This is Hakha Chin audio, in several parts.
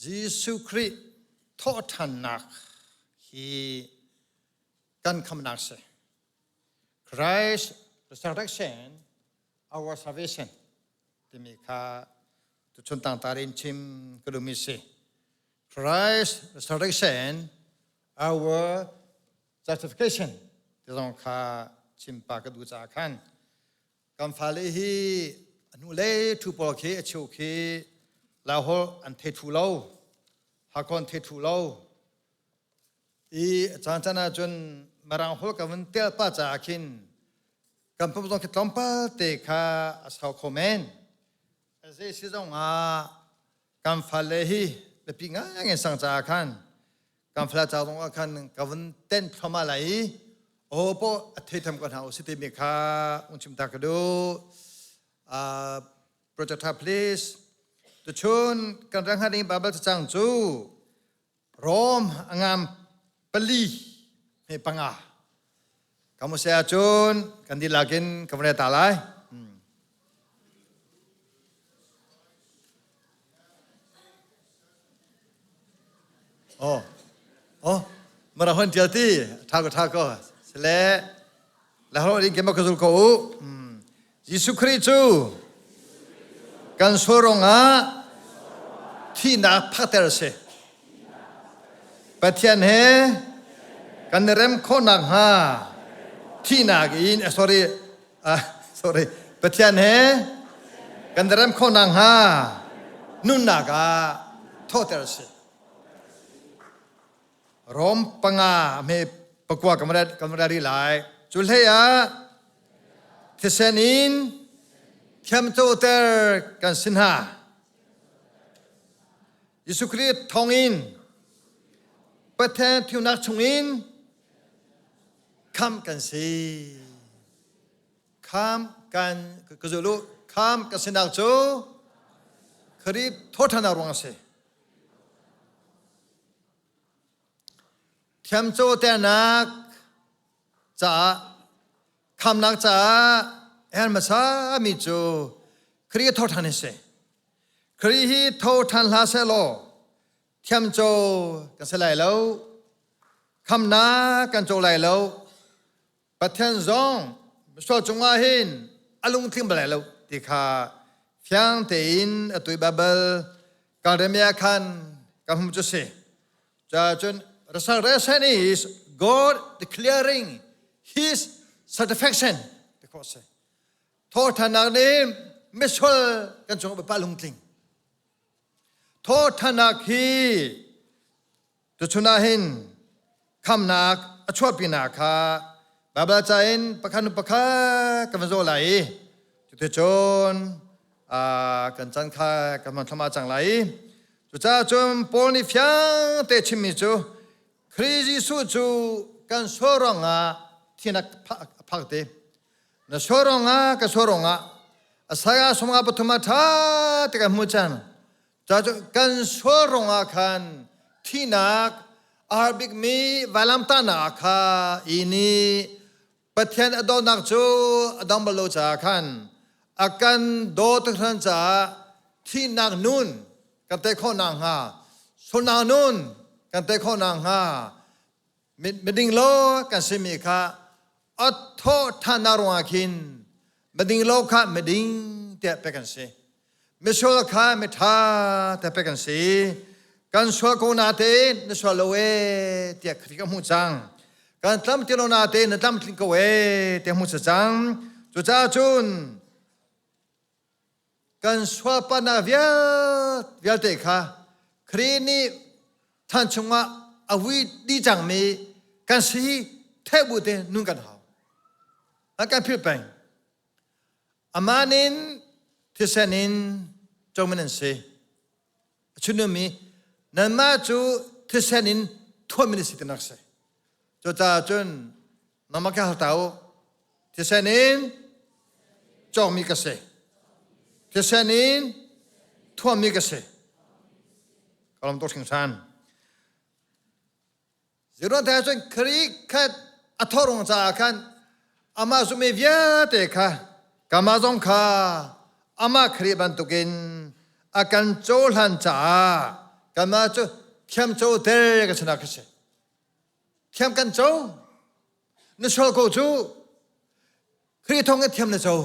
Jesuh Khrih thawhṭhannak hi kan khamnak si. Christ resurrection, our salvation timi kha tuchun tangtar in chim ka duhmi si. Christ resurrection, our justification ti zong kha chim pa ka duh caah khan kan fale hi a hnu le thu pawl khi a cheu khi lahol an thei thu lo hakon thei thu lo i caan caan ah cun mirang hol ka vun tel pa caah khin kan pum zong khi tlawmpal te kha a sau kho men zei si zong ah kan fale hi biapi ngai in sang caah khan kan fale ca zong ah khan ka vun ten thluahmah lai i aho poh a theitham ko hna u si timi kha ung chim ta ka duh. Projector please. Tuchun kan rak hnga ding Bible cacang cu Rom a ngam pali he panga. Kamu se ahcun kan dihlak in ka van ta lai. Oh, oh, mara hon tial ti, tha ko tha ko. Sele, la hro ding kema ka zul ko u. Jesuh Khrih cu kan sual ah thihnak phakter a si. Pathian he kan i rem khawh nakhnga thihnak in sorry sorry Pathian he kan i rem khawh nakhnga nunnak ah thawhter a si. Rom panga me pakua kan ri lai. Cu hlei ah thisen in thiamcoter kan si hna. Jesuh Khrih thawngin Pathian thiunak chungin khamh kan si. Kham kan ka zulu kham kan sinak cu Khrih thawṭhannak ruang a si. Thiamcoternak caah khamnak caah her hmasa mi cu Khrih thawṭhan hi si. Khrih hi tho ṭhan hlah sehlaw thiamco kan si lai lo. Khamnak kan co lai lo. Pathian zong misual cungah hin a lungtling bal lai lo ti kha fiang tein atu i Baibal Kalremia khan ka hmu cu si. Cun resurrection is God declaring His satisfaction ti khawh si. Thawhṭhannak nih misual kan cung ah lungtling. Thawhṭhannak hi tuchun ah hin khamnak a chuahpinak kha Baibal ca in pakhat hnu pakhat kan van zoh lai i cuticun kan chan kha kan van thlam cang lai i cucaah cun Paul nih fiang te chimmi cu Khrih Jesuh cu kan sual ruangah thinak a phak te. Na sual ruangah ka sual ruangah Isaiah sawmnga pathum ah ṭha te kan hmuh cang. Ca cu kan sual ruangah khan thihnak a har bikmi vailamtahnak kha i nih Pathian a dawtnak cu a dong bal lo caah khan a kan dawt hran caah thihnak nun kan tei khawh nakhnga sualnak nun kan tei khawh nakhnga miding lo kan simi kha a thawh ṭhannak ruangah khin miding lo kha miding tiah pek kan si. Misual kha miṭha tiah pek kan si. Kan sual ko natein na sual lo ee tiah Khrih ka hmuh cang. Kan tlam ti lo natein na tlamtling ko ee tiah hmuh cang. Cucaah cun kan sualpalnak vialte kha Khrih nih than chungah a vui dih cangmi kan si hi theih bu te nun kan hau. An kan philh peng. Aman in thisen in comin an si. A chunumi nanmah cu thisen in thuammi na si tinak si. Cucaah cun nangmah ka hal ta u. Thisen in cawkmi ka si. Thisen in thuammi ka si. Ka lawm tuk hringhran. Ziruang te cun Khrih khat a thawhrung caah khan amah zummi vialte kha kamah zong kha amah Khrih bantukin a kan cohlan caah Kanmah cu thiamco ter kan sinak ka si. Thiam kan co. Na sual ko cu. Khrih thawng in thiam na co.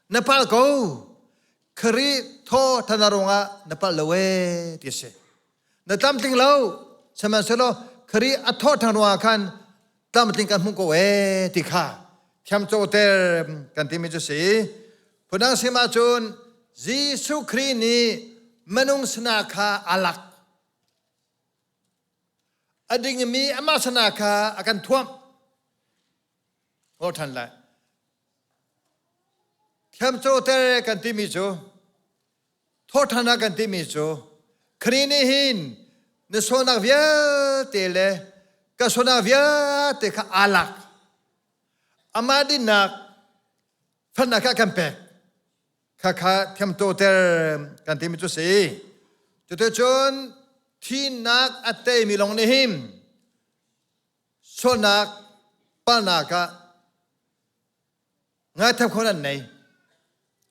Na palh ko. Khrih thaw thana ruangah na palh lo ee ti a si. Na tlamtling lo. Sihmanhsehlaw Khrih a thawh ṭhan ruangah khan tlamtling kan hmuh ko ee ti kha thiamcoter kan timi cu si. Phundang sim ahcun Jesuh Khrih nih minung sinah kha aa lak. A dingmi amah sinah kha a kan thuamh. Haw ṭhan lai. Thiamcoter kan timi cu thawhṭhannak kan timi cu Khrih nih hin na sualnak vialte le ka sualnak vialte kha aa lak. Amah dinnak felnak kha a kan pek. Khakha thiamcoter kan timi cu si. Cuticun thihnak a teimi lawng nih hin sualnak palnak ah ngaithiam kho nan nei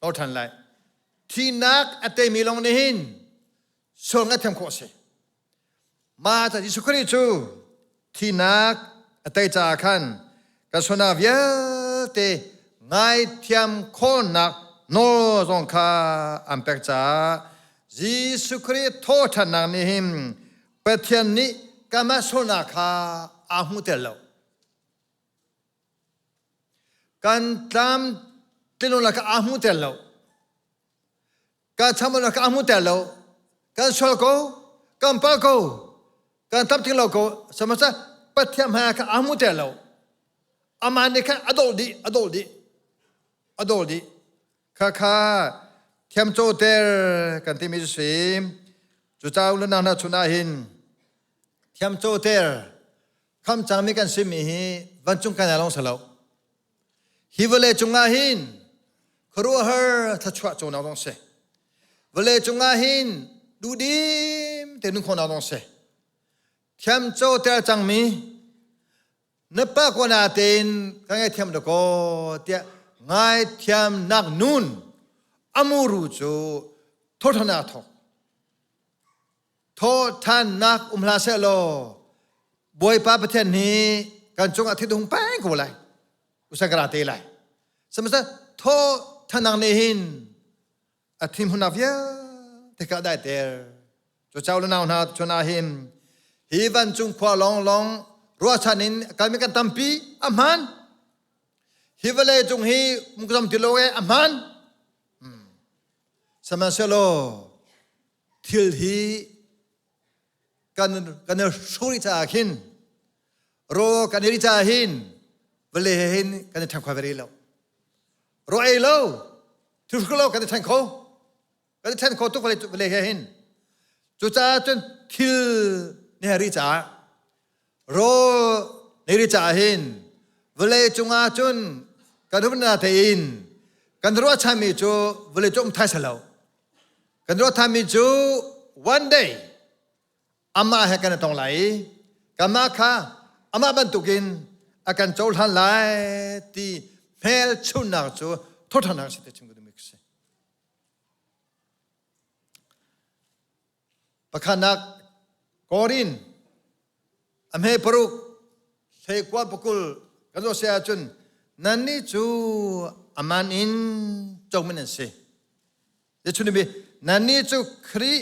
o ṭhan lai thihnak a teimi lawng nih hin sual ngaithiam khawh a si mah ca Jesuh Khrih cu thihnak a tei caah khan kan sualnak vialte ngaithiam khawhnak nawl zong kha an pek caah Jesuh Khrih thawhṭhannak nih hin Pathian nih kanmah sualnak kha aa hmuhter lo. Kan tlam tlinlonak kha aa hmuhter lo. Kan chamnak kha aa hmuhter lo. Kan sual ko, kan palh ko, kan tlamtling lo ko. Sihmanhsehlaw Pathian hmaiah kha aa hmuhter lo. Amah nih khan a dolh dih, a dolh dih, a dolh dih. Khakha thiamcoter kan timi cu si. Cucaah unau hna chun ah hin thiamcoter kham cangmi kan simi hi vancung kan lawng si lo. Hi vawlei cungah hin khuaruahhar thluachuah cawnak zong si. Vawlei cungah hin duhdim te nun khawhnak zong si. Thiamcoter cangmi Na pa ko natein ka ngaithiam dakaw tiah ngaithiamnak nun amuru cu thawṭhanak thawk. Thawṭhannak um hlah seh law Bawipa Pathian nih kan cungah thit hung peng ko lai. Usakara te lai. Sihmanhsehlaw thawṭhannak nih hin a thinhunnak vialte kha a daiter. Cu chau le nau hna chun ah hin hi vancung khua lawnglawng ruahchan in kalmi kan tampi a hmaan. Hi vawlei cung hi mukzam ti lo e a hmaan. Sihmanhsehlaw thil hi kan kan i hruri caah khin ro kan i ri caah hin vawlei he hin kan i ṭhen kho ve lo. Ro ei lo, thil lo kan i ṭhen kho. Kan i ṭhen kho tuk vawlei he hin. Cucaah cun thil ni ri caah ro ni ri caah hin vawlei cungah cun kan rumna tein kan ruahchanmi cu vawlei cu um thai lo. Kan ruahchanmi cu one day amah he kan i tong lai i kanmah kha amah bantukin a kan cohlan lai ti hmelchunhnak cu thawṭhannak si te chim ka duhmi ka si. Pakhatnak Korin a hme paruk hleikua pakul kan zoh si ahcun nannih cu aman in comi nan si. Zeichun bi nannih cu Khrih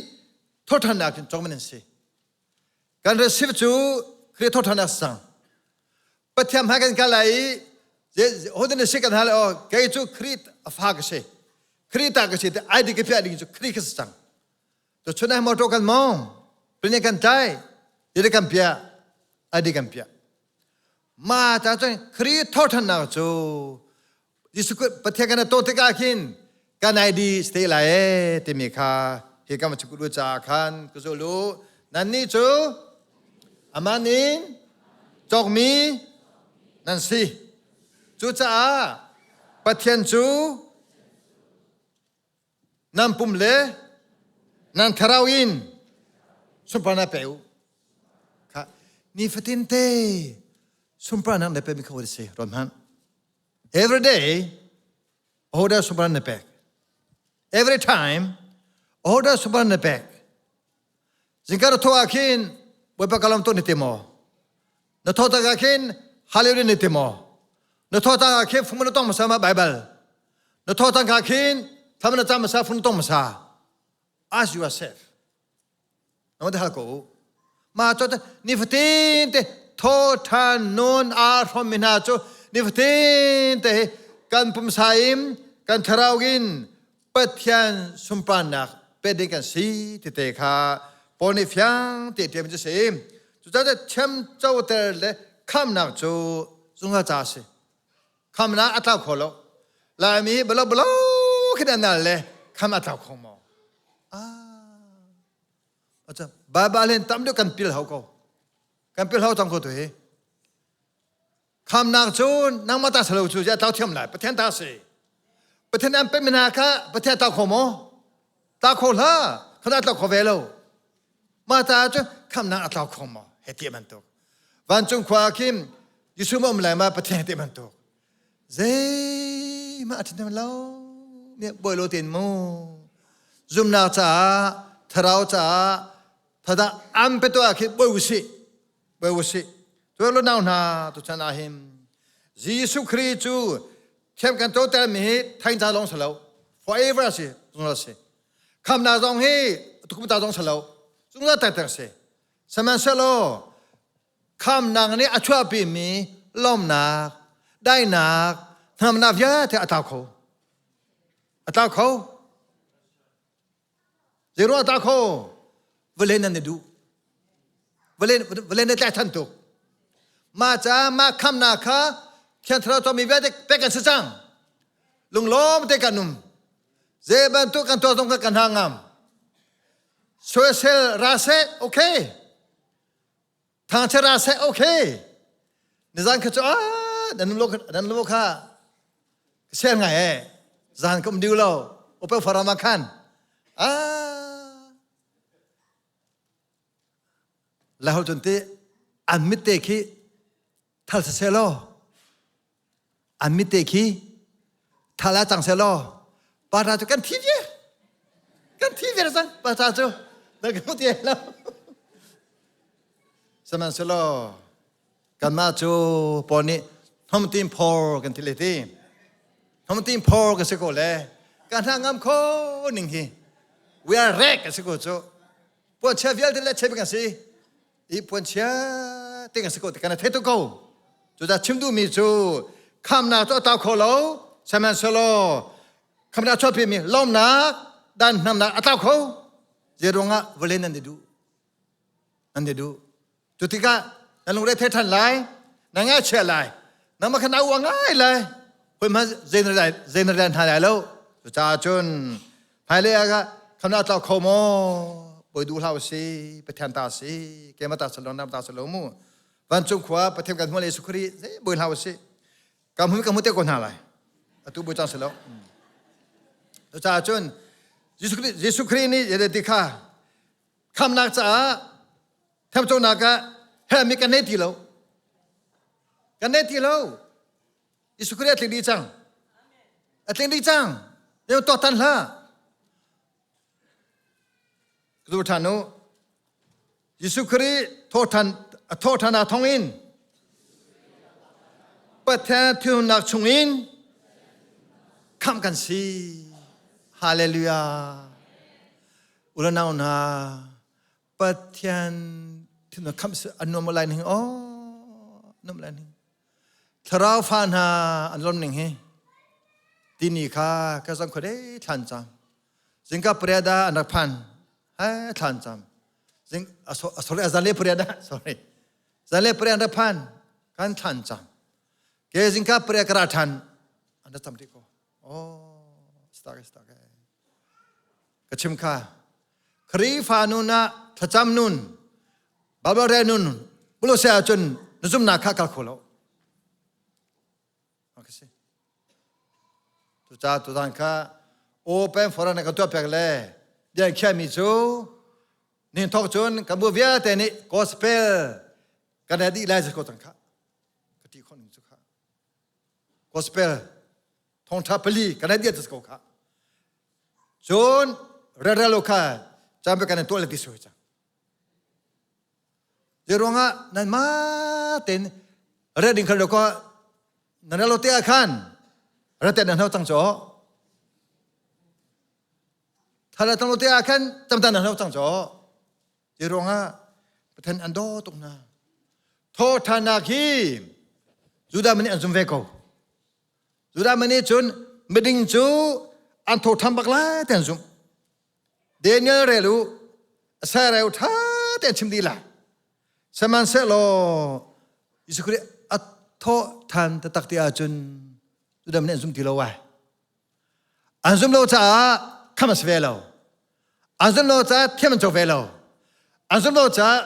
thawṭhannak cun comi nan si. Kan receive cu Khrih thawṭhannak sang. Pathian hmai kan kal lai i hotin na si kan hal oh kei cu Khrih a fa ka si. Khrih ta ka si te ID ka piah ding cu Khrih ka si cang. To chun ah motor kan mong, plane kan tlai, ti kan piah, ID kan piah. Ma ta cun Khrih thawṭhannak cu Jesuh Pathian kan to tikah khin kan ID stay lai e timi kha hi kan chim lu caah khan ka zul u nannih cu aman in cawkmi nan si cucaah Pathian cu nan pum le nan thlarau in sunparnak pe u kha nifatin te sunparnak na pemi kha si ron hmanh Every day, order sunparnak na pek. Every time, order sunparnak na pek. Zingka na thawh ah khin Bawipa ka lawm tuk na ti maw? Na thawh tak ah khin Hallelujah na ti maw? Na thawh tak ah khin fung na tong hmasa ma Bible? Na thawh tak ah khin thlam na cam hmasa fung na tong hmasa? Ask yourself. Na te hal ko u. Ma cho nifatin te tho than nun aa hrom mi hna cu nifatin te kan pumsa in kan thlarau in Pathian sunparnak pe ding kan si ti te kha Paul nih fiang te tiam cu si. Cucaah thiam coter le khamnak cu zungzal ca a si. Khamnak a tlau kho lo. Laimi balo balo khin an nal le kham a tlau kho maw? Ah. Baibal hin tam deuh kan pil hau ko. Kan pil hau cang ko tu hi. Khamnak cu nangmah ta salo cu a tlau thiam lai. Pathian ta si. Pathian an pek hna kha Pathian tlau kho maw? Tlau kho hlah. Khamnak tlau kho ve lo. Mah ta cu khamnak a tlau kho maw? He ti bantuk. Vancung khua khin Jesuh ma um lai ma Pathian he ti bantuk. Zeihmah a ṭhahnem lo. Bawi lo tein mu. Zumnak caah, thlarau caah, thada an pe tuah khi bawi usih. Bawi usih. Tuah lo nau hna tu chan ah hin Jesuh Khrih cu thiam kan toter mi hi thain ca lawng si lo. Forever si, zungzal si. Khamnak zong hi tukum ta zong si lo. Zungzal taktak si. Sihmanhsehlaw khamnak nih a chuahpimi lawmnak, daihnak, hnamnak vialte a tlau kho. A tlau kho. Zeiruang a tlau kho? Vawlei nan i duh. Vawlei, vawlei na tlaih than tuk. Mah ca mah khamnak kha Thiang Thlarau tuahmi vialte pek kan si cang. Lunglawm te kan um. Zei bantuk kan tuah zong kha kan hna ngam. Soisel ra seh, okay. Thangche ra seh, okay. Nizan kha cu ah nan lo nan lo kha sel ngai e. Zan ka um diu lo. Ope farama khan. Ah. Lahol cun ti an mit te khi thal seh law an mit te khi thal ah cang seh law pa cu kan thi viar kan thi viar cang pa cu na kan ti lo sihmanhsehlaw kanmah cu Paul nih hnawmtin phor kan ti le ti hnawmtin phor ka si ko le ka hna ngam kho ning hi we are wreck ka si ko cu puanchia vialte le chep kan si i puanchia te kan si ko ti kan thei tuk ko cucaah chim duhmi cu khamnak cu a tau kho lo sihmanhsehlaw khamnak chuahpi mi lawmnak dan hnamnak a tlau kho zei ruangah vawlei nan i duh nan i duh cu tikah na lungre thei ṭhan lai na ngaihchia lai nangmah kha na uang ngai lai hoi hmanh zei na rian hna lai lo cucaah cun hmailei ah khamnak tlau kho maw bawi duh hlah si pathian ta si keimah ta salo nam ta salo mu vancung khua pathian kan hmuh le Jesuh Khrih zei bawi hlah si ka hmu ka hmu te ko hna lai atu bu cang silo cucaah cun Jesuh Khrih nih ti kha khamnak caah thamconak ah herhmi kan nei ti lo kan nei ti lo Jesuh Khrih a tling dih cang a tling dih cang eu tuak tan hlah tu ṭhan u Jesuh Khrih thawhṭhan a thawhṭhan ah thawngin Pathian thilnak chungin khamh kan si Hallelujah Ulanau hna Pathian thinlung khamh an nuam lai ning aw nuam lai ning thlarau fa hna an lom ning hi tini kha ka zang khuadei thlan cam zingka pariada an rak phan hai thlan cam zing sorry azan le pariada sorry zan le pariada an rak phan kan thlan cam ke zingka pariada kara than an rak cam ti ko oh stake stake Ka chim kha. Khrihfa nun ah thlacam nun, Bible rel nun, bulo se ahcun na zumnak kha kal kho lo. Ka si. Cucaah tuzan kha open forum na ka tuah pek le bian khiahmi cu nin thok cun kan bu vialte nih gospel kan dih lai ko cang kha. Ka ti khon cu kha. Gospel thongtha pali kan ai diat ko kha cun rerelo kha caan pe kan tuah le ti soi cang. Zeiruangah nan mah tein ret ding khan lo ko nan lo te ah khan rat nan hno cang caw. Thara tang lo te ah khan tamtan nan hno cang caw. Zeiruangah Pathian an daw tuk hna. Thawhthannak hi Judah mi nih an zum ve ko. Judah mi nih cun miding cu an tho ṭhan bak lai ti an zumh. Daniel rel u, Sareu ṭha tein chim dih lai. Sihmanhsehlaw Jesuh Khrih a thawh ṭhan taktak ti ahcun Judah mi nih an zum ti lo ai. An zum lo caah kham a si ve lo. An zum lo caah thiam an co ve lo. An zum lo caah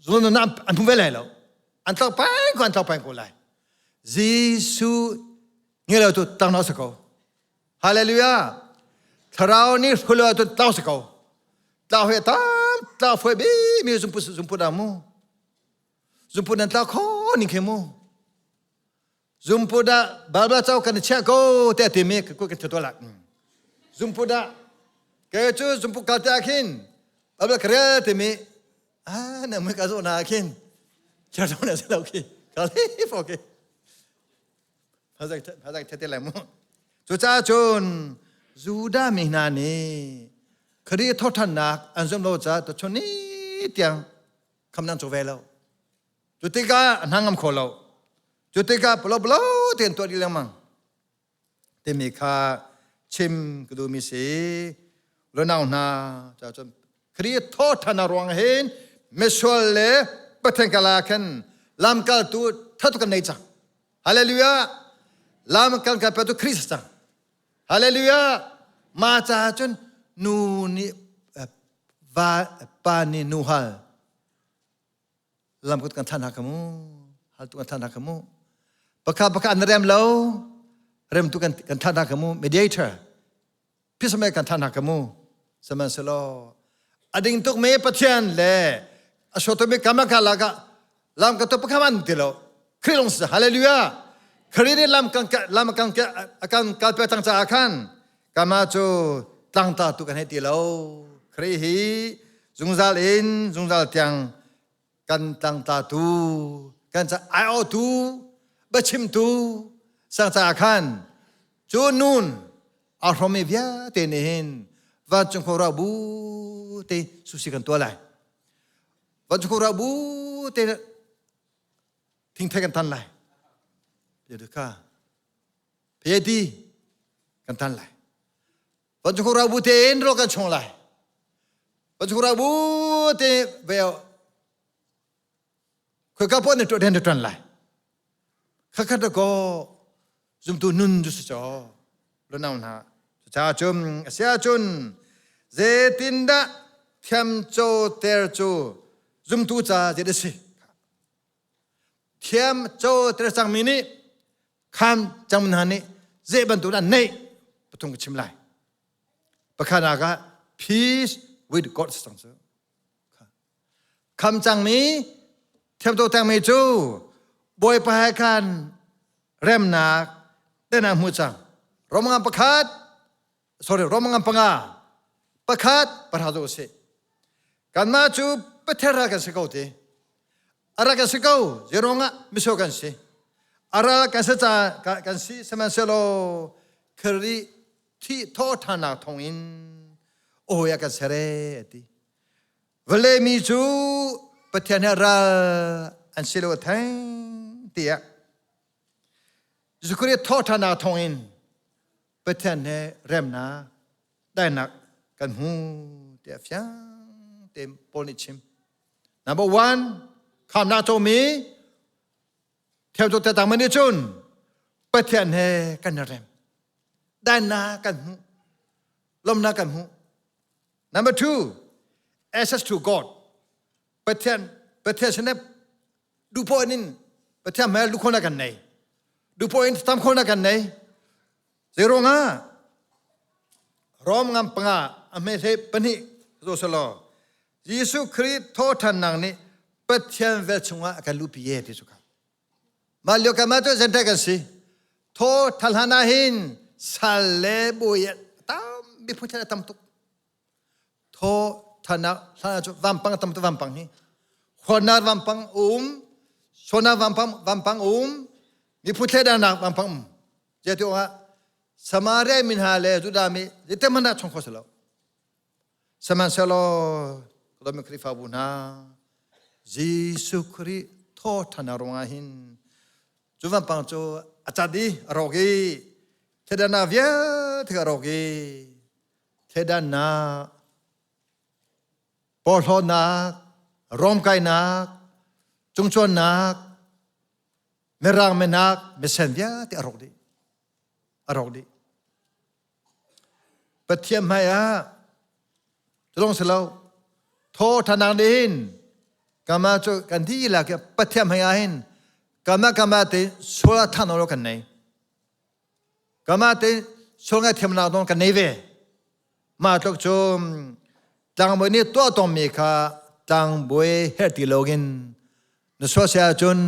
zunun an hmu ve lai lo. An tlak peng ko an tlak peng ko lai. Jesuh ngei lo tu tang no si ko. Hallelujah. Thlarau nih hrulo tu tlau si ko. Tlau he tam tlau foi bi mi zumpu zumpu da mu. Zumpu nan tlau kho ning khe mu. Zumpu dah Bible cau kan i chiah ko te timi ka kan thuto lak. Zumpu dah ke cu zumpu kal te khin Bible ka rel timi ah na mui ka zo na khin chia zo na lo khi ka le fo ke phazak phazak thete lai mu cu ca cun Judah mi hna nih Khrih thawthannak an zum lo ca to chun ni tiang kham nan cu ve lo Cu tikah a hnangam kho lo. Cu tikah polo tein tuah dih lengmang. Timi kha chim ka duhmi si. Lunau hna ca cun Khrih thawṭhan a ruang hin misual le Pathian kala khan lamkaltu thatu kan nei cang. Hallelujah! Lam kan kal petu Khrih cang. Hallelujah! Ma ca cun nu nih va pa nih nu hal lamkut kan than hna mu haltu kan than hna mu pakha pakha an rem lo remtu kan kan than hna mu mediator phisame kan than hna mu sihmanhsehlaw ading tuk me pathian le a soto mi kamaka laka lam ka to pakha man ti lo Khrih long sa hallelujah Khrih nih lam kan lam kan kan kal pe tang cha khan kama cu tlangta tu kan hei ti lo Khrih hi zungzal in zungzal tiang kan tlangta tu kan ca aiawhtu biachimtu sang caah khan cu nun a hromi vialte nih hin vancung khuaruah bu te susi kan tuah lai vancung khuaruah bu te thingthei kan tan lai kha phedi kan tan lai Vancung bu tein rawl kan chung lai. Vancung bu te veo khoi ka pon na tuah den na tuan lai. Khakhat ko zumtu nun ju si cho lunau hna cha chum asia chun zetindah thiam cho ter cu zumtu ca je si Thiam co ter cangmi nih khan cang hna nih zei bantuk dah neih pathum ka chim lai. Pakhatnak ah peace with God cang cu. Kham cangmi thiam to tangmi cu Bawipa he khan remnak tenak hmu cang. Romang pakhat sorry Romang panga pakhat pahra zo si. Kanmah cu Pathian ral kan si ko ti. A rak kan si ko. Zeruangah misual kan si. A ral kan si ca kan si sihmanhsehlaw Khrih thi thawhṭhannak thawngin awi a kan ser ee a ti. Vawlei mi cu Pathian he ral an si lo theng tiah Jesuh Khrih thawhṭhannak thawngin Pathian he remnak daihnak kan hmu tiah fiang tein Paul nih chim. Number one, khamnak comi theo cu tatang nih cun Pathian he kan i rem. Daihnak kan hmu. Lawmnak kan hmu. Number two, access to God. Pathian Pathian sinah duhpoh in Pathian hmai lukhawnak kan nei. Duhpoh in tam khawnak kan nei. Zeiruangah Rom ngam panga a hme hlei pahnih zo selaw Jesuh Khrih thawhthannak nih Pathian vel chungah a kan luhpi ye ti cu kha. Mah lio kan mah cu zentai kan si. Thaw thal hlan ah hin sal le bawi tam miphun thil a tam tuk. Thaw thanak hlan ah cu vampang a tam tuk vampang hi. Huatnak vampang um, sualnak vampang, vampang um, miphun thleidannak vampang um. Zeiti awkah Samaria mi hna le Judah mi zeitik hmanh ah chung kho si lo. Sihmanhsehlaw Kalawmi Khrihfabu hna Jesuh Khrih thawṭhan ruangah hin cu vampang cu a cat i a rawk i thleidannak vialte a rawk i thleidannak porhlawtnak, romkainak, cungcuannak, mirang minak, misen vialte a rawk dih. A rawk dih. Pathian hmai ah culong si lo thaw ṭhanak nih hin kama cu kan dihlak Pathian hmai ah hin kama kama te sual a thang lo kan nei. Kama te sual ngaithiamnak dong kan nei ve. Mah tluk cu tlangbawi nih tuah tongmi kha tlangbawi herh ti loin na sual si ahcun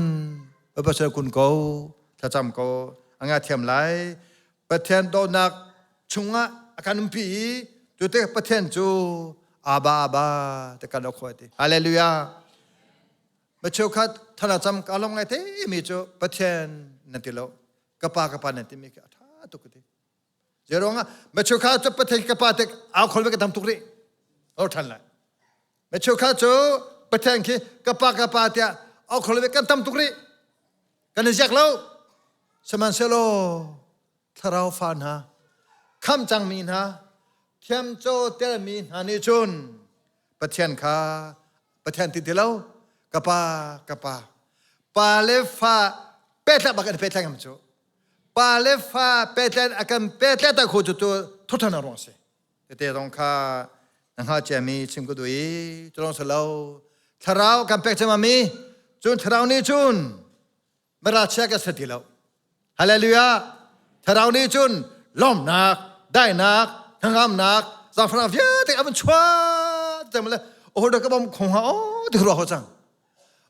pasal kun ko thlacam ko a ngaithiam lai. Pathian dawtnak chungah a kan umpi i cu tik Pathian cu Abba Abba ti kan rak khawh ti. Hallelujah. Ma cheukhat thlacam ka lawm ngai te mi cu Pathian nan ti lo. Ka pa ka pa nan ti mi khi a ṭha tuk ka ti. Zeruangah machukha cu Pathian ka pa tek au khol ve ka tam tuk rih. Or than lai. Machukha cu Pathian khi ka pa ka pa tiah au khol ve kan tam tuk rih. Kan i ziak lo. Sihmanhsehlaw thlarau fa hna kham cangmi hna thiamco telmi hna nih cun Pathian kha Pathian ti ti lo ka pa ka pa pa le fa pehtlaih bak in pehtlaih ngam cu pa le fa pehtlaih a kan pehtlaih ta khu cu tu thuthan a ruang si tete zong kha na hngal ciami chim ka duh i cu lawng si lo thlarau kan pek cemami cun thlarau nih cun miralchia kan si ti lo hallelujah thlarau nih cun lawmnak daihnak hnangamnak zaangfahnak vialte a van chuah cem le oh da ka bom khong ha oh ti ruah ho cang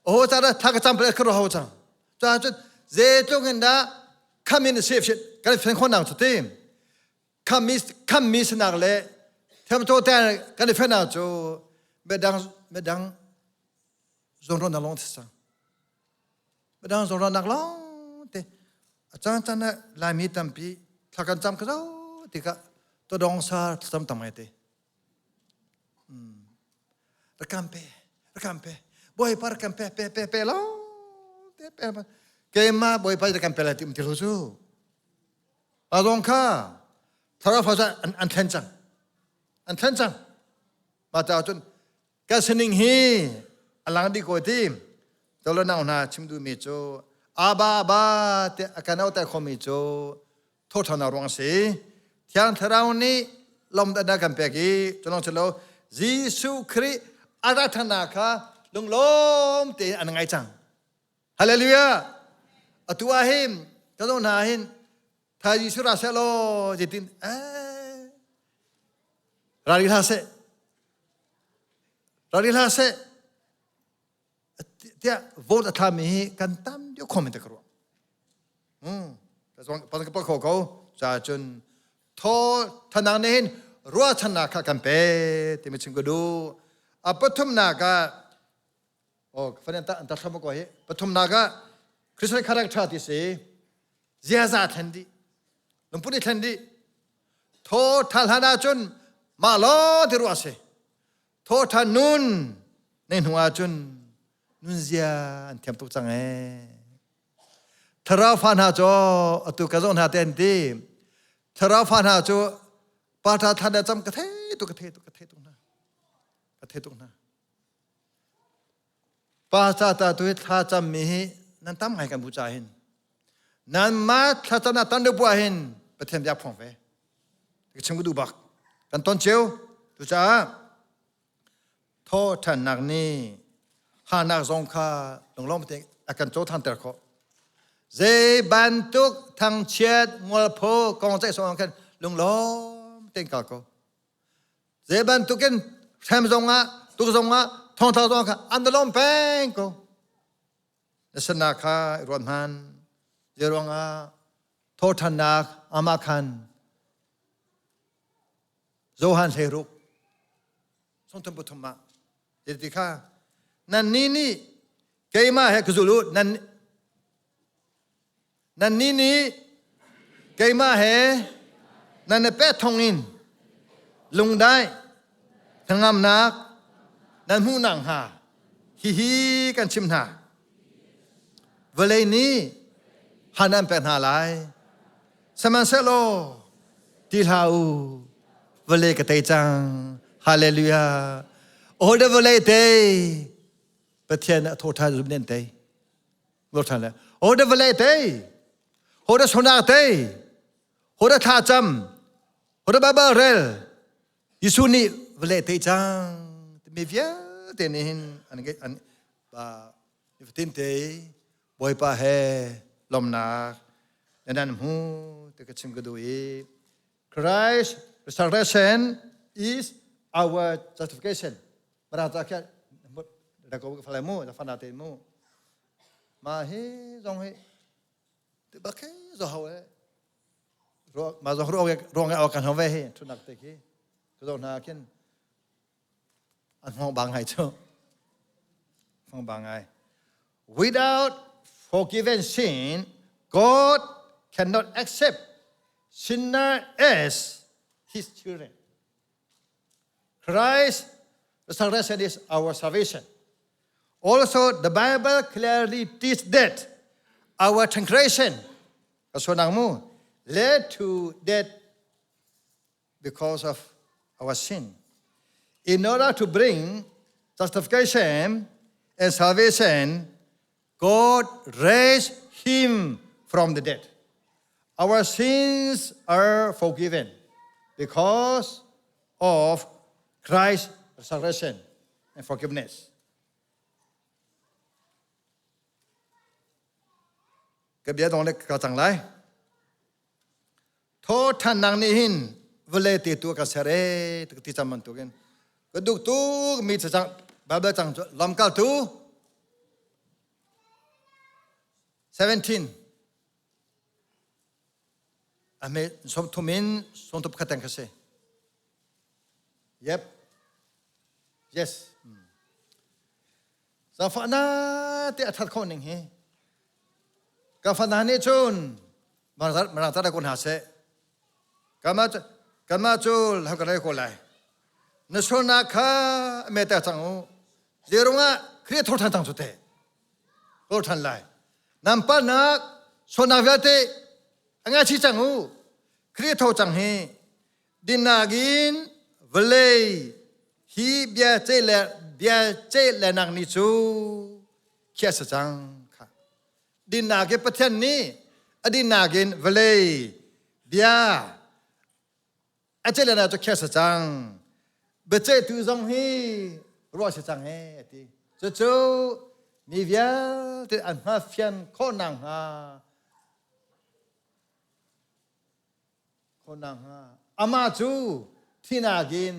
oh cha da tha ka cam pe ka ruah ho cang Ca cun zeitluk in dah kham in sef shit kan fen khon nang cu ti khammi khammi sinak le thiamco te kan i fen cu medang medang zawnruahnak lawng ti sang medang zawnruahnak lawng te a caan caan ah laimi tampi thla kan cam ka zo tikah todong sa thlacam tam ngai te Rakam pe, rakam pe. Bawipa rakam pe, pe, pe, pe lo. Pe, pe. Keimah Bawipa rakam pe lai ti um ti lo cu. Pa zong kha thlarau fa an, an thlen cang. An thlen cang. Ma ta cun ka sining hi alang di ko ti. Tolo nau hna chim duhmi cu aba aba te a kan auh khomi cu thawṭhannak ruang a si. Thiang Thlarau nih lawmhnak kan pek i culong culo Jesuh Khrih a rat ṭhannak kha lunglawm tein an ngai cang. Hallelujah! Atu ah hin ka zong hna hin tha Jesuh ra seh law zeitin eh ra rih hlah seh ra rih hlah seh tiah vote a thlami hi kan tam deuh khom in ka ruah. Ka ka kho ko. Ca cun thaw thanang nih hin ruahchannak kha kan pe timi chim ka duh. A pathumnak ah oh fan ta ta thlam ko hi pathumnak ah Christian character ti si ziaza thlen dih lungput i thlen dih thaw tha hlan ahcun mah law ti ruah si Thawṭhan nun nei hnu ahcun nunzia an thiam tuk cang ee. Thlarau fa hna cu atu ka zoh hna te an ti. Thlarau fa hna cu pa ṭha thlan le cam ka thei tuk ka thei tuk ka thei tuk hna. Ka thei tuk hna. Pa ca ta tu hi thla cam mi hi nan tam ngai kan bu ca hin. Nan ma thla cam na tan deuh bu ah hin Pathian biak phong ve. Ka chim ka duh bak. Kan ton cio. Cucaah thawṭhannak nih hanak zong kha lunglawm tein a kan cohlanter khawh. Zei bantuk thangchiat mualpho kong ceih zong khan lunglawm tein kal ko. Zei bantukin hrem zongah tuk zongah thongtla zong kha an lawm peng ko. Na sannak kha i ruat hman. Zei ruangah thawṭhannak amah khan Johan 16 sawmthum pathum ah ti kha. Nannih nih keimah he ka zul u. Nan Nannih nih keimah he nan i peh thawngin lungdai hnangamnak nan hmuh nakhnga hihi kan chimh hna. Vawlei nih han an pek hna lai. Sihmanhsehlaw ti hlah u, vawlei ka tei cang. Hallelujah. Aw da vawlei tei. Pathian a thawṭhan zum nen tei. Lord ṭhan le ho da vawlei tei. Ho da sonak tei. Ho da thlacam. Ho da Bible rel. Jesuh nih vawlei tei cang. Timi vialte nih hin an an nifatin te Bawipa he lawmnak nan an hmu ti ka chim ka duh i Christ resurrection is our justification. Bara ta kha da ko ka falai mu da fana te mu ma hi zong hi ti bak hi zo hau e ma zong ro ruang e kan hau ve hi thunak te khi ka zo na khin an hong bang ngai cu hong bang ngai without forgiven sin God cannot accept sinner as his children Christ resurrection is our salvation also the Bible clearly teaches that our transgression led to death because of our sin. In order to bring justification and salvation, God raised him from the dead. Our sins are forgiven because of Christ's resurrection and forgiveness. Ka bia dong le ka cang lai. Thawṭhannak nih hin vawlei te tu a ka ser ee ti ka ti cang bantukin ka duh tuk mi cacang Bible cang cu lamkaltu 17 a hme sawmthum in sawmthum pakhat teng kha si. Yep. Yes. Zaangfahnak te a that khawh ning hi ka fana nih cun marang tar ko hna seh. Kanmah cu lam kan rei ko lai. Na sualnak kha me ter cang u. Zeirungah Khrih a tho ṭhan cang cu teh. Tho ṭhan lai. Nan palhnak sualnak vialte a ngaichih cang u. Khrih a tho cang hi Dinnak in vawlei hi bia ceih le bia ceih le nak ni cu khiah si cang kha. Dinnak in Pathian nih a dinnak in vawlei bia a ceih le nak cu khiah si cang. Biaceihtu zong hi ruah si cang he a ti. Cucu mi vialte an hngalfian khawh nakhnga khawh nakhnga amah cu thihnak in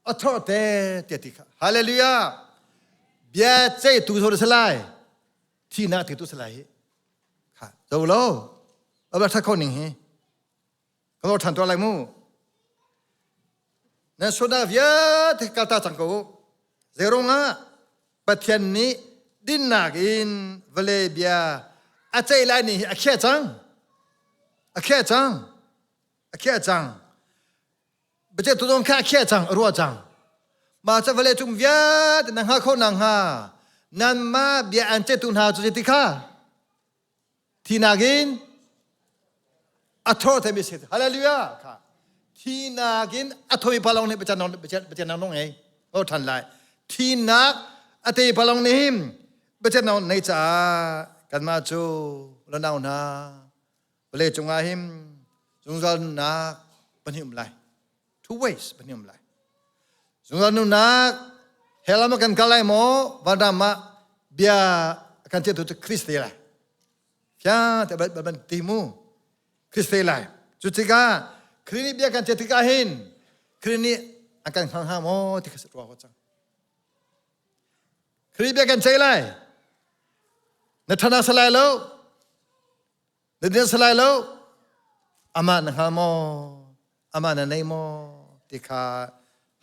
a thawhte tiah ti kha hallelujah bia ceihtu zo si lai thihnak ti tu si lai hi kha zo lo aba that kho ning hi ka lo than to lai mu nan sualnak vialte kalta cang ko zeirungah Pathian nih dinnak in vawlei bia a ceih lai ni hi a khiah cang. A khiah cang. A khiah cang. Biaceih tu zong kha a khiah cang, a ruah cang. Mah ca vawlei cung vialte na hngal kho nakhnga nanmah bia an ceihtu hna cu ti kha Thinak in a thor themi si. Hallelujah. Kha. Thinak in a thoi palong nih Pathian Pathian nong ngei. O than lai. Thinak a te palong nih him Pathian nong nei caah kanmah cu lanau hna vawlei cungah him zungzal nunnak pahnih um lai. Two ways pahnih um lai. Zungzal nunnak hell ah kan kal lai maw vanram ah bia kan ceih tu cu Christ te lai. Fiang te ban ti mu Christ te lai. Cu tikah Khrih nih bia kan ceih tikah hin Khrih nih a kan hngal hnga maw ti kha ruah ko cang. Khrih bia kan ceih lai. Na thana salai lo. Na din salai lo. Amah na hngal maw? Amah na nei maw? Ti kha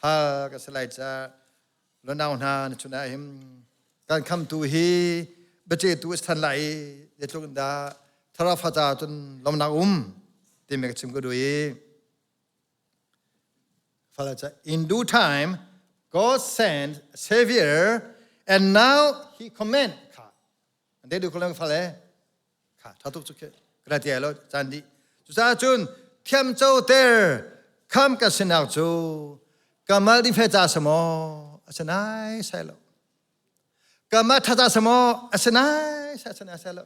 hal ka salai ca. Lonau hna na chun ah him. Kan khamtu hi biaceihtu a si than lai i zeitluk in dah thlarau fa caah cun lawmnak um timi ka chim ka duh i Father ca in due time God sent a savior and now he command kha an te du ko fale Kha tha tuk cu khi ka ti lo caan dih. Cucaah cun thiam co ter kham ka sinak cu kamal di fe ca samaw a si nai sai lo. Kamal tha ca samaw a si nai sai sai sai lo.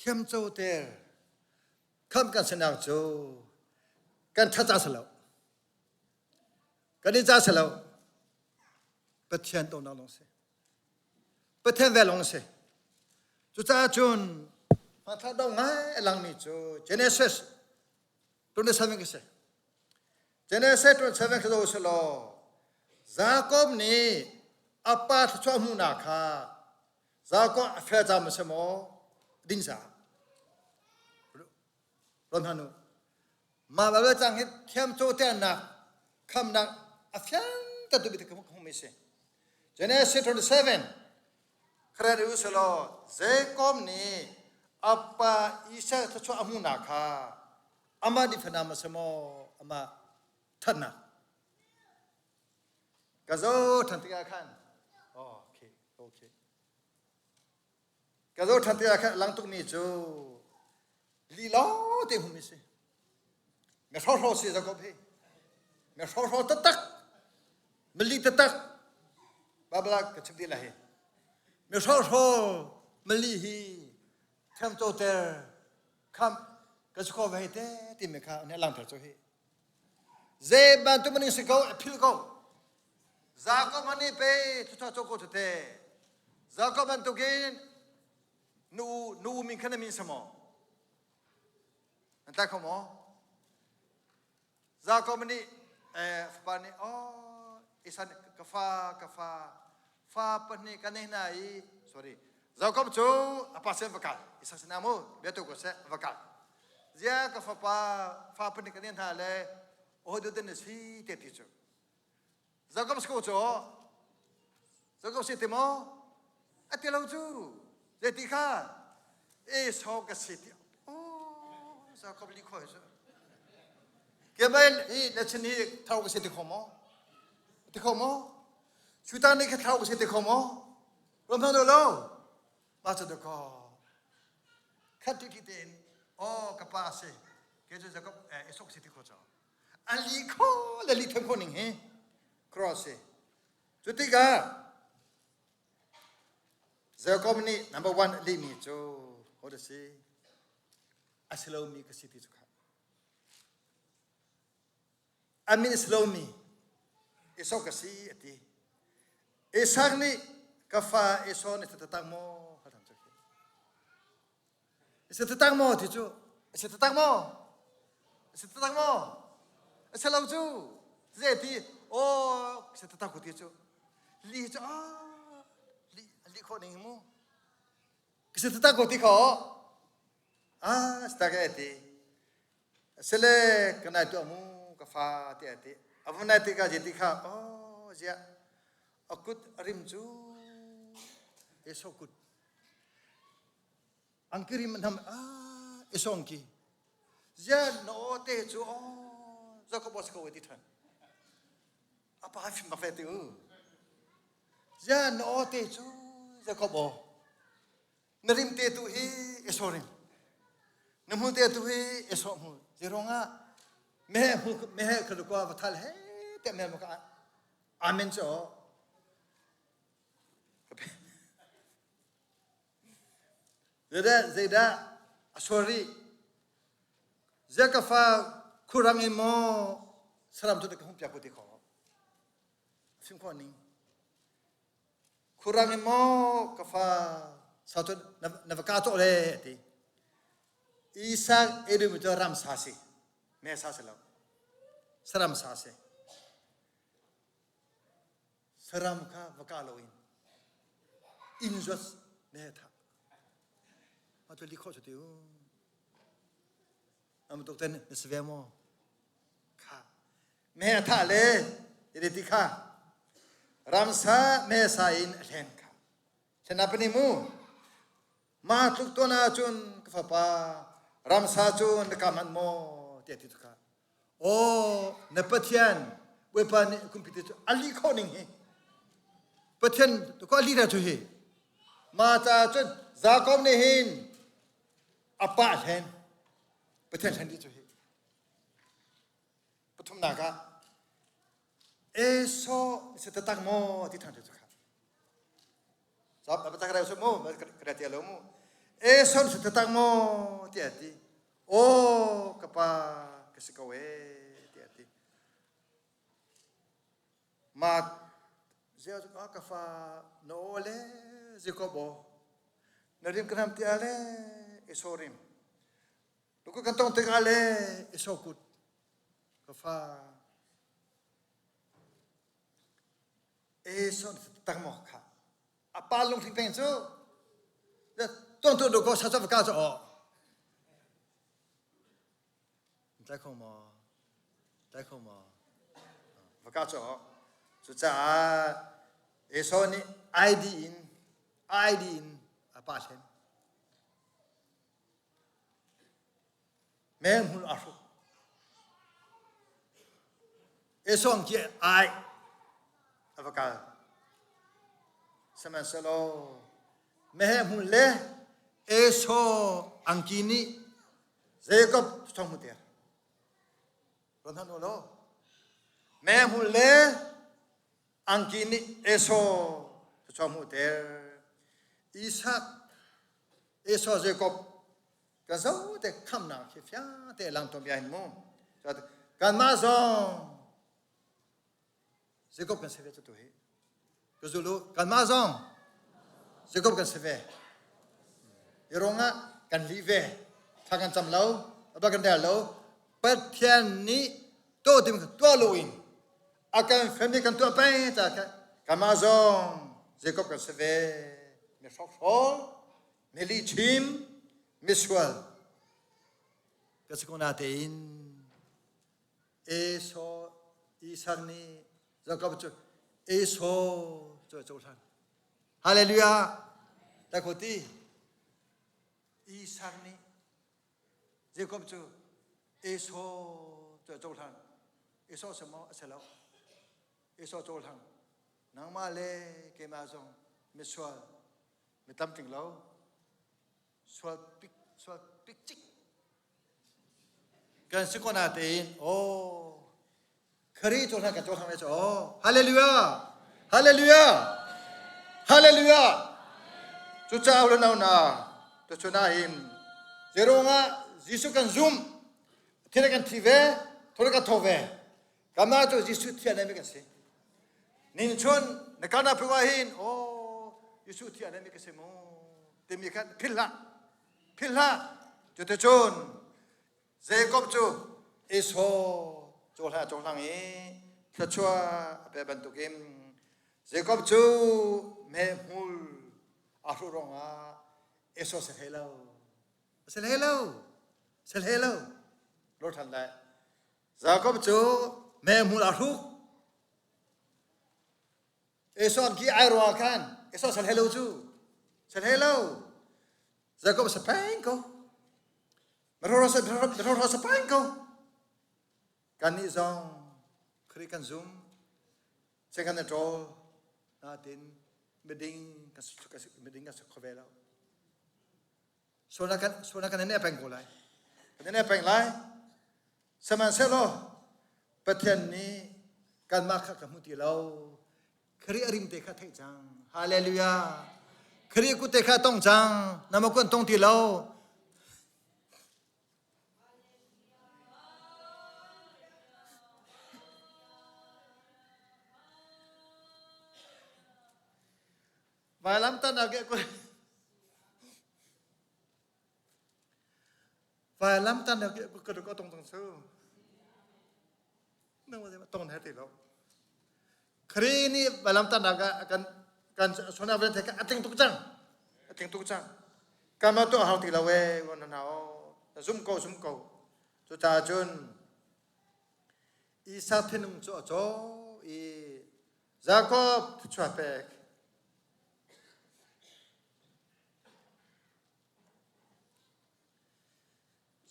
Thiam co ter Khamh kan sinak cu kan ṭhat ca si lo. Kan i ca si lo. Pathian tonak lawng si. Pathian vel lawng si. Cucaah cun hmathla dong ngai a langmi cu Genesis 27 ka si. Genesis 27 ka zoh selaw Jacob nih a pa thluachuah hmuhnak kha Jacob a fel cam a si maw? Ding sa. Ron hanu. Mah Bible cang hi thiam co ternak khamnak a fiang ta tu bi te hung mi si. Genesis 27 kharet u selaw Jacob nih apa Isaac thluachuah a hmuhnak kha amah nih fanam a si maw amah thatnak ka zo than tikah khan okay okay ka zo than tikah khan lang tukmi cu li lawng te hum si me hro hro si Jacob hi me hro hro taktak mali taktak babla ka chim ti la hi me hro hro mali hi thiam to ter kham ka ko ve te ti me kha ne lang ter chu hi Zei bantuk maning si ko a phil ko. Jacob hani pe thucha cho ko te. Jacob bantukin nu nu min khan min samo. An tlai kho maw? Jacob nih eh fapa nih oh isan ka fa ka fa fa pahnih ka nei hna i sorry Jacob cu a pa sin va kal Isak sinah mu bia tu ko seh va kal zia ka fapa fa pahnih ka nei hna le ohu den na si te ti cu Jacob si ko cu Jacob si ti maw a ti lo cu zei ti kha Esau ka si ti oh Jacob li khoi cu ke bai hi na chin hi thau ka si ti kho maw ti kho maw Cutan nih kha thlau ka si te kho maw? Ram hna lo. Mah cu dakaw. Khat ti tein oh ka pa si. Ke cu Jacob eh Esau si ti kho cho. A li kho le li them kho ning hi cross si. Cu tikah Jacob nih number one a lihmi cu ho da si? A si lomi ka si ti cu kha. A min a si lomi Esau ka si a ti. Isak nih ka fa Esau na si taktak maw? A si taktak maw ti cu? A si taktak maw? A si taktak maw? A si lo cu. Zei ti? Aw, si taktak ko ti cu. Li cu ah li li khawh ning mu. Ka si taktak ko ti kho. Ah, si tak e ti. Sile ka nai tuah mu ka fa tiah a ti. A vun nai tikah zeiti kha oh ziah a kut a rim cu Esau kut angki rim an ham ah Esau angki ziah na aw te cu oh Jacob aw si ko ti ṭhan a pa fim bak ve ti u ziah na aw te cu Jacob aw Na rim te tu hi Esau rim. Na hmul te tu hi Esau hmul. Zeiruangah meheh hmul meheh kha lukua va thal he te mel ka amen cho. Zeidah zeidah a sorry. Zia ka fa khurang in maw saram tu ka hung piak ko ti kho. Fim kho ning. Khurang in maw ka fa sau cu na va ka cawh le a ti. Isak Edom cu ramsa si. Me sa si lo. Saram sa si. Saram kha va ka lo in inn zuat me tha. Ma tu li kho cu ti u. Am tuk ten na si ve maw? Kha. Me a thah le ti ti kha. Ramsa me sa in a hlen kha. Thlen apani mu. Ma tluk tuan ahcun ka fapa ramsa cu na ka manh maw tiah ti kha. Aw na Pathian Bawipa nih kumpi te cu a lih khawh ning hi. Pathian ko a lih dah cu hi. Ma ca cun Jakob nih hin a pah hlen Pathian hlen dih cu hi. Pathumnak ah Esau si taktak maw ti ṭhan cu kha. Zap na tak reu mu ka tia lo mu. Esau si taktak maw ti a ti. Aw ka pa ka si ko ee ti a ti. Ma zia cu ka fa na aw le Jacob aw na rim ka nam ti a le Esau rim. Luka kan tong tikah le Esau kut ka fa Esau tak maw kha a pa lungthin peng cu tuan tu ko sa ka cu aw tlai kho maw tlai kho maw va ka cu aw cucaah Esau nih ID in ID in a pa hlen Meng hmul aa hruk. Esau khi ai a va kal. Sihmanhsehlaw meheh hmul le Esau angki nih Jacob thong hmuter. Ron han u law. Meheh hmul le angki nih Esau thong hmuter. Isak Esau Jacob ka zo te khamnak khi fiang te lang tom ya hin mu kanmah zong Jacob kan si ve tu hi ka zulu kanmah zong Jacob kan si ve hi ruangah kan li ve thla kan cam lo aba kan rel lo Pathian nih to tim tuah lo in a kan family kan tuah peng ca kha kanmah zong Jacob kan si ve mi hrokhrawl mi lihchim misual ka si ko natein Esau Isak nih Jacob cu Esau cu a cohlan Hallelujah ta ko ti Isak nih Jacob cu Esau cu a cohlan Esau si maw a si lo Esau cohlang nangmah le keimah zong misual mi tlamtling lo sual pik sual pik cik kan si ko na tein oh Khrih cu kan cohlang ve cu oh hallelujah hallelujah hallelujah cucaah le nau na tuchun ah hin zeirungah Jesuh kan zum thil kan thi ve thil kan tho ve Kanmah cu Jesuh thian mi kan si. Nin chun na kana phu ah hin oh Jesuh thian mi ka si mu timi khan philh hlah. Philh hlah. Cuticun Jacob cu Esau cawhla cawhlang i thluachuah a pe bantukin Jacob cu mehmul a hruh ruangah Esau si hlei lo. Si hlei lo. Si hlei lo. Lor ṭhan lai. Jakob cu mehmul a hruk. Esau ki ai ruah khan Esau sal hello cu sal hello. Jakob sa peng ko. Mero sa mero sa peng ko. Kan nih zong Khrih kan zum. Se kan ṭawl natin miding kan miding kan kho ve lo. Sual kan sual kan ne peng ko lai. Kan ne peng lai. Sihmanhsehlaw Pathian nih kanmah kha ka hmu ti lo. Khrih a rim te kha theih cang. Hallelujah. Khrih kut te kha tong cang. Nama kun tong ti lo. Vailamtan ah Vailamtan ah ka ka tong tong su. Nang ma tong he ti lo. Khri ni vailamtan ah kan kan sona ven the ka atling tuk cang. Atling tuk cang. Kama to hau ti lo e wan na o. Zum ko zum ko. Cucaah cun Isak thinlung cu a caw i Jakob thluachuah pek.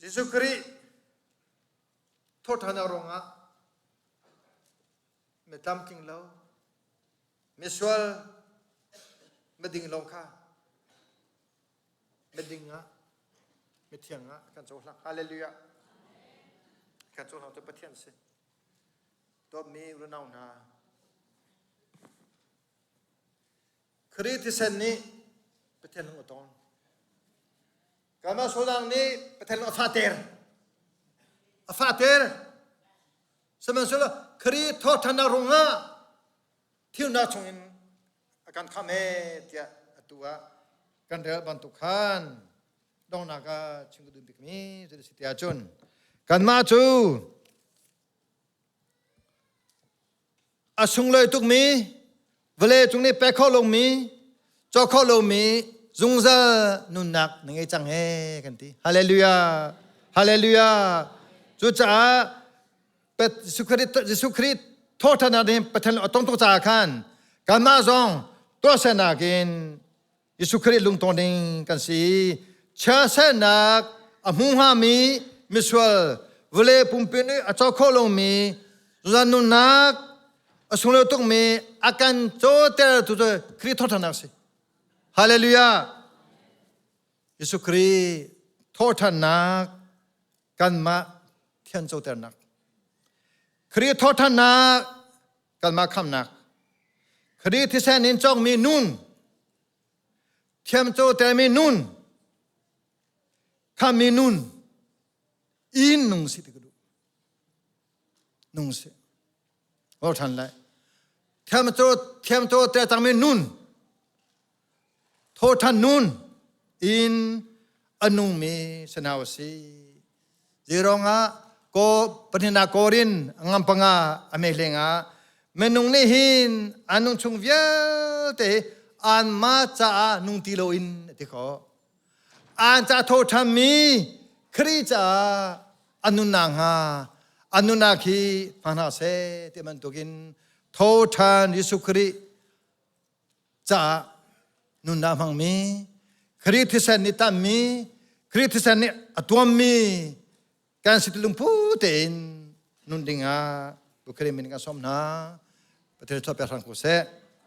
Jesuh Khrih thawhṭhannak ruangah mi tlamtling lo, misual, miding lo kha miding ah, mithiang ah kan cohlang. Hallelujah. Kan cohlang cu Pathian si. Dawtmi unau hna, Khrih thisen nih Pathian lung a tong. Kanmah sualnak nih Pathian lung a fahter. A fahter. Sihmanhsehlaw Khrih thawhṭhannak ruangah thilnak chungin a kan khamh ee tiah atu ah kan rel bantuk khan donghnak ah chim ka duh bikmi cu a si tiah cun kanmah cu A sunglawi tukmi, vawlei cung nih pek kho lomi, cawk kho lomi zungzal nunnak na ngei cang he kan ti. Hallelujah. Hallelujah. Cucaah Jesuh Khrih thawhṭhannak nih Pathian a tong tuk caah khan kanmah zong tuahsernak in Jesuh Khrih lungtong ding kan si. Chiasernak a hmu hngami misual vawlei pumpi nih a co kho lomi zungzal nunnak a sunglawi tukmi a kan cawter tu cu Khrih thawhṭhannak a si. Hallelujah! Jesuh Khrih thawhṭhannak kanmah thian coternak. Khrih thawhṭhannak kanmah khamnak. Khrih thisen in cawkmi nun, thiamcotermi nun, khammi nun, in nung si ti ka duh. Nung si. Ho ṭhan lai. Thiamco ter cangmi nun, thawṭhan nun in a nungmi sanau a si. Zeiruangah ko pahnihnak Korin ngam panga a meh lengah minung nih hin an nung chung vialte hi anmah caah nung ti loin a ti khawh. An ca tho ṭhanmi Khrih caah an nunnak hnga an nunnak hi hmang hna seh ti bantukin tho ṭhan Jesuh Khrih caah nunnak hmangmi Khrih thisen nih tammi Khrih thisen nih a tuammi kan si lungphu tein nun dingah Khrih min kan sawm hna. Pathian chuah pek hram ko seh.